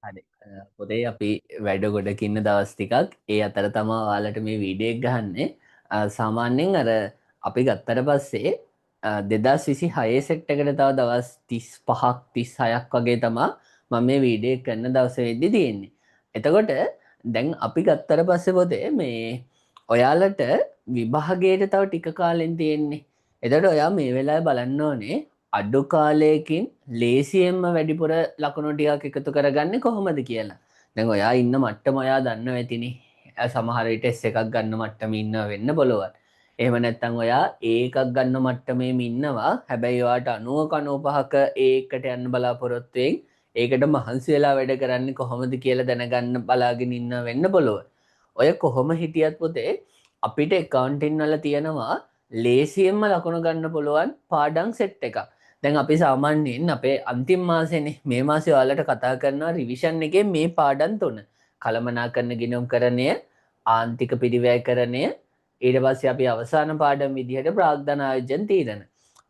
හරි. පොතේ අපි වැඩ ගොඩක ඉන්න දවස් ටිකක්. ඒ අතර තමා ඔයාලට මේ වීඩියෝ එක ගහන්නේ. සාමාන්‍යයෙන් අර අපි ගත්තට පස්සේ 2026 සෙට් එකට තව දවස් 35ක් 36ක් වගේ තමා මම මේ වීඩියෝ එක කරන දවස වෙද්දි තියෙන්නේ. එතකොට දැන් අපි ගත්තට පස්සේ පොතේ මේ ඔයාලට විභාගයට තව ටික කාලෙන් තියෙන්නේ. එතකොට ඔයා මේ වෙලාවේ බලන්න ඕනේ අඩු කාලයකින් ලේසියෙන්ම වැඩිපුර ලකුණු ටිකක් එකතු කරගන්නේ කොහොමද කියලා. දැන් ඔයා ඉන්න මට්ටම ඔයා දන්නව ඇතිනේ. සමහර විට S එකක් ගන්න මට්ටමේ ඉන්නව වෙන්න පුළුවන්. එහෙම නැත්නම් ඔයා A එකක් ගන්න මට්ටමේම ඉන්නවා. හැබැයි ඔයාට 90ක 95ක A එකට යන්න බලාපොරොත්තු වෙන් ඒකට මහන්සි වෙලා වැඩ කරන්නේ කොහොමද කියලා දැනගන්න බලාගෙන ඉන්නව වෙන්න පුළුවන්. ඔය කොහොම හිටියත් පොතේ අපිට ඇකවුන්ටින් වල තියෙනවා ලේසියෙන්ම ලකුණු ගන්න පුළුවන් පාඩම් සෙට් එකක්. දැන් අපි සාමාන්‍යයෙන් අපේ අන්තිම මාසෙනේ මේ මාසේ ඔයාලට කතා කරනවා රිවිෂන් එකේ මේ පාඩම් තුන. කළමනාකරණ ගිණුම්කරණය, ආන්තික පිරිවැයකරණය, ඊට පස්සේ අපි අවසාන පාඩම් විදිහට ප්‍රාග්ධන ආයෝජන තීරණ.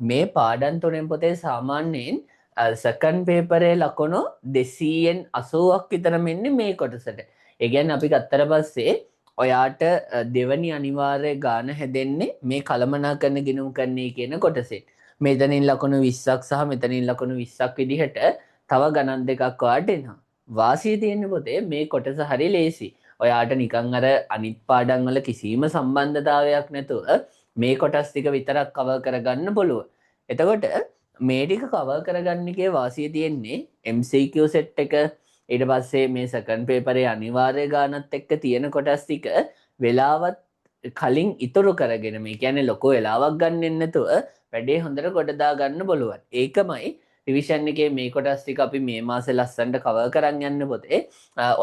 මේ පාඩම් තුනෙන් පොතේ සාමාන්‍යයෙන් සෙකන්ඩ් පේපරේ ලකුණු දෙසීයෙන් අසූවක් විතර මෙන්නේ මේ කොටසට. ඒ කියන්නේ අපි ගත්තට පස්සේ ඔයාට දෙවනි අනිවාර්ය ගාන හැදෙන්නේ මේ කළමනාකරණ ගිණුම්කරණය කියන කොටසෙන්. මෙතනින් ලකුණු 20ක් සහ මෙතනින් ලකුණු 20ක් විදිහට තව ගණන් දෙකක් ඔයාට එනවා. වාසිය තියෙන පොතේ මේ කොටස හරි ලේසි. ඔයාට නිකන් අර අනිත් පාඩම් වල කිසිම සම්බන්ධතාවයක් නැතුව මේ කොටස් ටික විතරක් කවර් කරගන්න පුළුවන්. එතකොට මේ ටික කවර් කරගන්න එකේ වාසිය තියෙන්නේ MCQ set එක, ඊට පස්සේ මේ සෙකන්ඩ් පේපරේ අනිවාර්ය ගානත් එක්ක තියෙන කොටස් ටික වෙලාවත් කලින් ඉතුරු කරගෙන, මේ කියන්නේ ලොකු වෙලාවක් ගන්නෙ නැතුව වැඩේ හොඳට ගොඩ දා ගන්න පුළුවන්. ඒකමයි රිවිෂන් එකේ මේ කොටස් ටික අපි මේ මාසේ ලස්සනට කවර් කරන් යන්න පොතේ.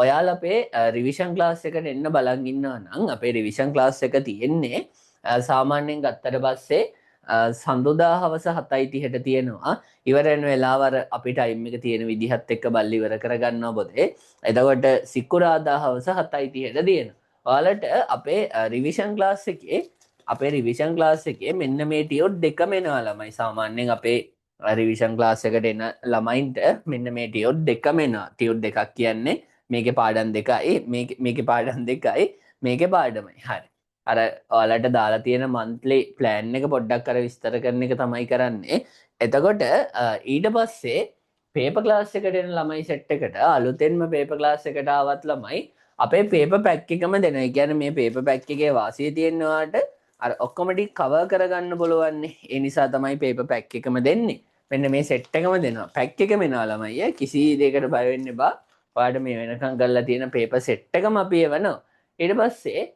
ඔයාලා අපේ රිවිෂන් ක්ලාස් එකට එන්න බලන් ඉන්නවා නම් අපේ රිවිෂන් ක්ලාස් එක තියෙන්නේ සාමාන්‍යයෙන් ගත්තට පස්සේ සඳුදා හවස 7:30ට තියෙනවා. ඉවර වෙන වෙලාව අර අපි ටයිම් එක තියෙන විදිහත් එක්ක බල්ලි ඉවර කරගන්නවා පොතේ. එතකොට සිකුරාදා හවස 7:30ට තියෙනවා. ඔයාලට අපේ රිවිෂන් ක්ලාස් එකේ අපේ රිවිෂන් ක්ලාස් එකේ මෙන්න මේ ටියුට් දෙකම එනවා ළමයි. සාමාන්‍යයෙන් අපේ රිවිෂන් ක්ලාස් එකට එන ළමයින්ට මෙන්න මේ ටියුට් දෙකම එනවා. ටියුට් දෙකක් කියන්නේ මේකේ පාඩම් දෙකයි, මේකේ පාඩම් දෙකයි, මේකේ පාඩමයි. හරි. අර ඔයාලට දාලා තියෙන මන්ත්ලි ප්ලෑන් එක පොඩ්ඩක් අර විස්තර කරන එක තමයි කරන්නේ. එතකොට ඊට පස්සේ පේපර් ක්ලාස් එකට එන ළමයි සෙට් එකට අලුතෙන්ම පේපර් ක්ලාස් එකට ආවත් ළමයි අපේ පේපර් පැක් එකම දෙනවා. ඒ කියන්නේ මේ පේපර් පැක් එකේ වාසිය තියෙන ඔයාලට අර ඔක්කොම ටික කවර් කරගන්න පුළුවන්නේ. ඒ නිසා තමයි පේපර් පැක් එකම දෙන්නේ. මෙන්න මේ සෙට් එකම දෙනවා. පැක් එකම එනවා ළමයි. කිසි දෙයකට බය වෙන්න එපා. ඔයාලට මේ වෙනකන් කරලා තියෙන පේපර් සෙට් එකම අපි එවනවා. ඊට පස්සේ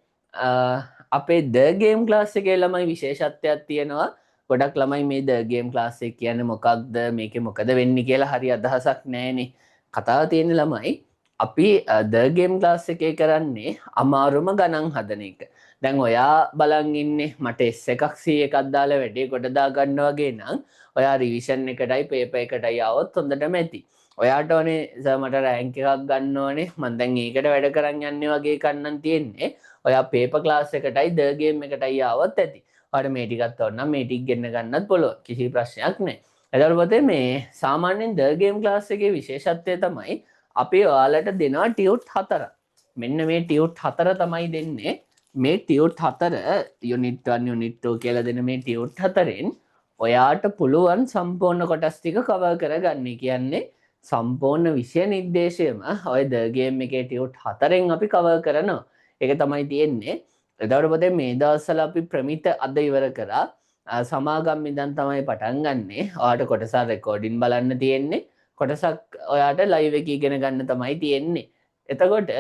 අපේ ද ගේම් ක්ලාස් එකේ ළමයි විශේෂත්වයක් තියෙනවා. ගොඩක් ළමයි මේ ද ගේම් ක්ලාස් එක කියන්නේ මොකක්ද, මේකේ මොකද වෙන්නේ කියලා හරි අදහසක් නෑනේ. කතාව තියෙන ළමයි අපි ද ගේම් ක්ලාස් එකේ කරන්නේ අමාරුම ගණන් හදන එක. දැන් ඔයා බලන් ඉන්නේ මට S එකක් C එකක් දාලා වැඩේ ගොඩ දා ගන්න වගේ නම් ඔයා රිවිෂන් එකටයි පේපර් එකටයි ආවොත් හොඳටම ඇති. ඔයාට ඕනේ සර් මට රෑන්ක් එකක් ගන්න ඕනේ, මං දැන් ඒකට වැඩ කරන් යන්නේ වගේ එකක් නම් තියෙන්නේ. ඔයා පේපර් ක්ලාස් එකටයි ද ගේම් එකටයි ආවොත් ඇති. ඔයාට මේ ටිකත් ඕන නම් මේ ටික ගෙන්න ගන්නත් පුළුවන්. කිසි ප්‍රශ්නයක් නෑ. එතකොට පොතේ මේ සාමාන්‍යයෙන් ද ගේම් ක්ලාස් එකේ විශේෂත්වය තමයි අපි ඔයාලට දෙනවා ටියුට් 4. මෙන්න මේ ටියුට් 4 තමයි දෙන්නේ. මේ ටියුට් 4 යුනිට් 1 යුනිට් 2 කියලා දෙන මේ ටියුට් 4න් ඔයාට පුළුවන් සම්පූර්ණ කොටස් ටික කවර් කරගන්න. ඒ කියන්නේ සම්පූර්ණ විෂය නිර්දේශයම ඔය ද ගේම් එකේ ටියුට් 4න් අපි කවර් කරනවා. ඒක තමයි තියෙන්නේ. එතකොට පොතේ මේ දවස්වල අපි ප්‍රමිත අද ඉවර කරා. සමාගම් ඉඳන් තමයි පටන් ගන්නෙ. ඔයාට කොටසක් රෙකෝඩින් බලන්න තියෙන්නේ. කොටසක් ඔයාට ලයිව් එකේ ඉගෙන ගන්න තමයි තියෙන්නේ. එතකොට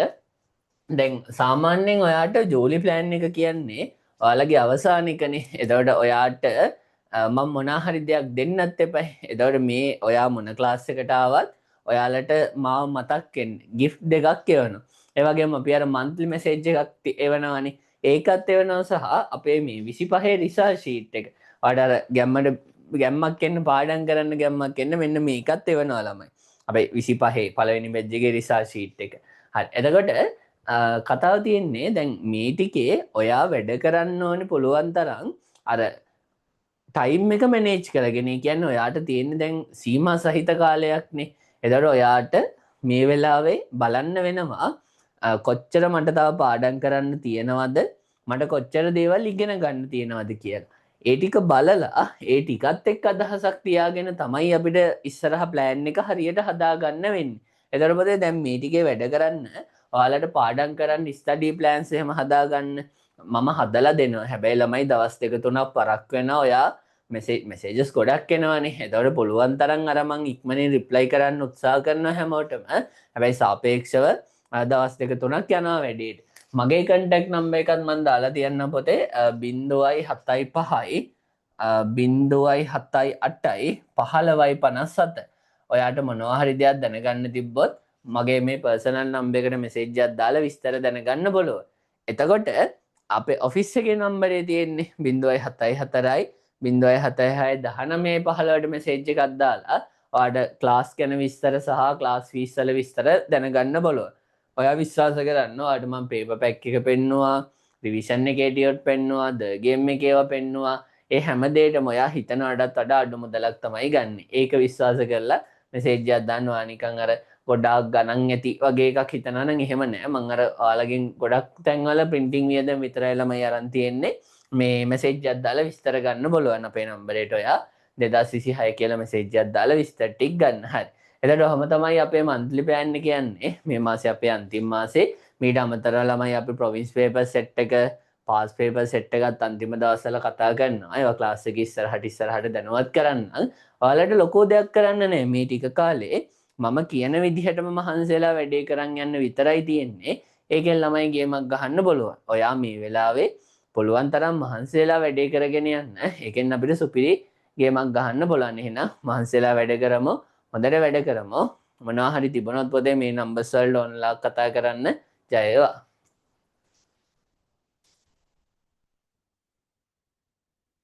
දැන් සාමාන්‍යයෙන් ඔයාට ජෝලි ප්ලෑන් එක කියන්නේ ඔයාලගේ අවසාන එකනේ. එතකොට ඔයාට මම මොනා හරි දෙයක් දෙන්නත් එපා. එතකොට මේ ඔයා මොන ක්ලාස් එකට ආවත් ඔයාලට මාව මතක් වෙන්න ගිෆ්ට් දෙකක් එවනවා. ඒ වගේම අපි අර මන්ත්ලි මැසේජ් එකක් එවනවානේ. ඒකත් එවනවා සහ අපේ මේ 25 රිසල්ට් ෂීට් එක. ඔයාලට අර ගැම්මක් එන්න පාඩම් කරන්න ගැම්මක් එන්න මෙන්න මේකත් එවනවා ළමයි. අපේ 25 පළවෙනි බැච් එකේ රිසල්ට් ෂීට් එක. හරි. එතකොට කතාව තියෙන්නේ දැන් මේ ටිකේ ඔයා වැඩ කරන්න ඕනේ පුළුවන් තරම් අර ටයිම් එක මැනේජ් කරගෙන. ඒ කියන්නේ ඔයාට තියෙන්නේ දැන් සීමා සහිත කාලයක්නේ. එතකොට ඔයාට මේ වෙලාවේ බලන්න වෙනවා කොච්චර මට තව පාඩම් කරන්න තියෙනවද, මට කොච්චර දේවල් ඉගෙන ගන්න තියෙනවද කියලා. ඒ ටික බලලා ඒ ටිකත් එක්ක අදහසක් තියාගෙන තමයි අපිට ඉස්සරහ ප්ලෑන් එක හරියට හදාගන්න වෙන්නේ. එතකොට පොතේ දැන් මේ ටිකේ වැඩ කරන්න ඔයාලට පාඩම් කරන්න ස්ටඩි ප්ලෑන්ස් එහෙම හදාගන්න මම හදලා දෙනවා. හැබැයි ළමයි දවස් දෙක තුනක් පරක් වෙනවා. ඔයා මෙසේජස් ගොඩක් එනවනේ. එතකොට පුළුවන් තරම් අර මං ඉක්මනින් රිප්ලයි කරන්න උත්සාහ කරනවා හැමෝටම. හැබැයි සාපේක්ෂව දවස් දෙක තුනක් යනවා වැඩේට. මගේ කන්ටැක්ට් නම්බර් එකත් මං දාලා තියන්නම් පොතේ. 0.75යි 0.78යි 15යි 57. ඔයාට මොනවා හරි දෙයක් දැනගන්න තිබ්බොත් මගේ මේ පර්සනල් නම්බර් එකට මෙසේජ් එකක් දාලා විස්තර දැනගන්න පුළුවන්. එතකොට අපේ ඔෆිස් එකේ නම්බරේ තියෙන්නේ 0.74යි 0.76 19 15ට මෙසේජ් එකක් දාලා ඔයාට ක්ලාස් ගැන විස්තර සහ ක්ලාස් ෆීස් වල විස්තර දැනගන්න පුළුවන්. ඔයා විශ්වාස කරන්න ඔයාට මම පේපර් පැක් එක පෙන්නුවා, රිවිෂන් එකේ ටියොට් පෙන්නුවා, ද ගේම් එකේ ඒවා පෙන්නුවා. ඒ හැම දෙයකටම ඔයා හිතනවටත් වඩා අඩු මුදලක් තමයි ගන්නෙ. ඒක විශ්වාස කරලා මෙසේජ් එකක් දාන්න. ඔයා නිකන් අර ගොඩාක් ගණන් ඇති වගේ එකක් හිතනවා නම් එහෙම නෑ. මං අර ඔයාලගෙන් ගොඩක් තැන්වල ප්‍රින්ටිං වියදම විතරයි ළමයි අරන් තියෙන්නේ. මේ මෙසේජ් එකක් දාලා විස්තර ගන්න පුළුවන් අපේ නම්බරේට. ඔයා 2026 කියලා මෙසේජ් එකක් දාලා විස්තර ටික ගන්න. හරි. එතකොට ඔහොම තමයි අපේ මන්ත්ලි ප්ලෑන් එක යන්නේ. මේ මාසේ අපේ අන්තිම මාසේ. මීට අමතරව ළමයි අපි ප්‍රොවින්ස් පේපර් සෙට් එක, පාස් පේපර් සෙට් එකත් අන්තිම දවස්වල කතා කරනවා. ඒවා ක්ලාස් එකේ ඉස්සරහට ඉස්සරහට දැනුවත් කරන්නම්. ඔයාලට ලොකු දෙයක් කරන්න නෑ. මේ ටික කාලේ මම කියන විදිහටම මහන්සි වෙලා වැඩේ කරන් යන්න විතරයි තියෙන්නේ. ඒකෙන් ළමයි ගේමක් ගහන්න පුළුවන්. ඔයා මේ වෙලාවේ පුළුවන් තරම් මහන්සි වෙලා වැඩේ කරගෙන යන්න. ඒකෙන් අපිට සුපිරි ගේමක් ගහන්න පුළුවන්. එහෙනම් මහන්සි වෙලා වැඩ කරමු. හොඳට වැඩ කරමු. මොනවා හරි තිබුණොත් පොතේ මේ නම්බර්ස් වලට ඔන්ලා කතා කරන්න. ජය වේවා.